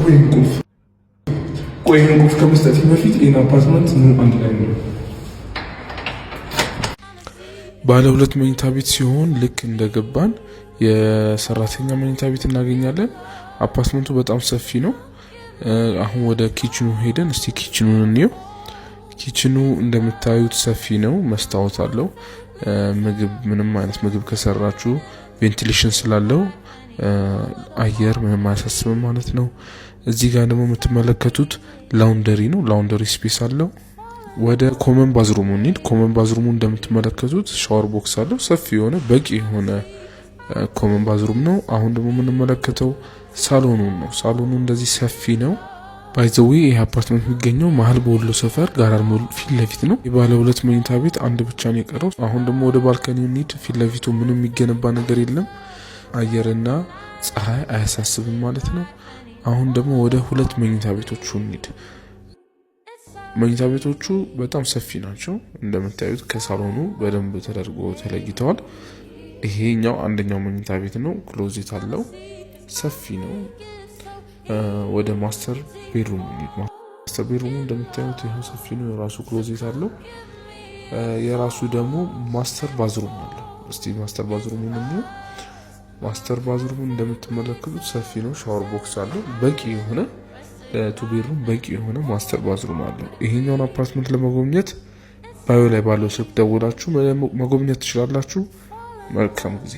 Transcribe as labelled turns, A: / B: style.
A: ቆይ ቁልፍ፣ ቆይ ይህን ቁልፍ ከመስጠቴ በፊት ይህን አፓርትመንት ኑ አንድ ላይ ነው።
B: ባለ ሁለት መኝታ ቤት ሲሆን ልክ እንደገባን የሰራተኛ መኝታ ቤት እናገኛለን። አፓርትመንቱ በጣም ሰፊ ነው። አሁን ወደ kitchen ኑ ሄደን እስቲ kitchen ኑን እንየው። Kitchen ኑ እንደምታዩት ሰፊ ነው፣ መስታወት አለው። ምግብ ምንም አይነት ምግብ ከሰራችሁ ventilation ስላለው አየር ምንም አያሳስብም ማለት ነው። እዚህ ጋር ደግሞ የምትመለከቱት laundry ነው። Laundry space አለው። ወደ common bathroom ኡ እንሂድ። Common bathroom ኡ እንደምትመለከቱት shower box አለው። ሰፊ የሆነ በቂ የሆነ common bathroom ነው። አሁን ደግሞ የምንመለከተው ሳሎኑን ነው። ሳሎኑ እንደዚህ ሰፊ ነው። By the way፣ ይህ አፓርትመንት የሚገኘው መሀል በወሎ ሰፈር ጋራር ሞል ፊት ለፊት ነው። የባለ ሁለት መኝታ ቤት አንድ ብቻ ነው የቀረው። አሁን ደግሞ ወደ balcony ው እንሂድ። ፊት ለፊቱ ምንም የሚገነባ ነገር የለም። አየርና ፀሐይ አያሳስብም ማለት ነው። አሁን ደግሞ ወደ ሁለት መኝታ ቤቶቹ እንሂድ። መኝታ ቤቶቹ በጣም ሰፊ ናቸው። እንደምታዩት ከሳሎኑ በደንብ ተደርጎ ተለይተዋል። ይሄኛው አንደኛው መኝታ ቤት ነው። Closet አለው፣ ሰፊ ነው። ወደ master bedroom እንሂድ። Master bedroom ኡ እንደምታዩት ይኸው ሰፊ ነው። የራሱ closet አለው። የራሱ ደግሞ master bathroom አለው። እስቲ master bathroom ኡን እንየው። Master bathroom ኡ እንደምትመለከቱት ሰፊ ነው። Shower box አለው። በቂ የሆነ ለ two bedroom በቂ የሆነ master bathroom አለው። ይሄኛውን አፓርትመንት ለመጎብኘት bio ላይ ባለው ስልክ ደውላችሁ መጎብኘት ትችላላችሁ። መልካም ጊዜ።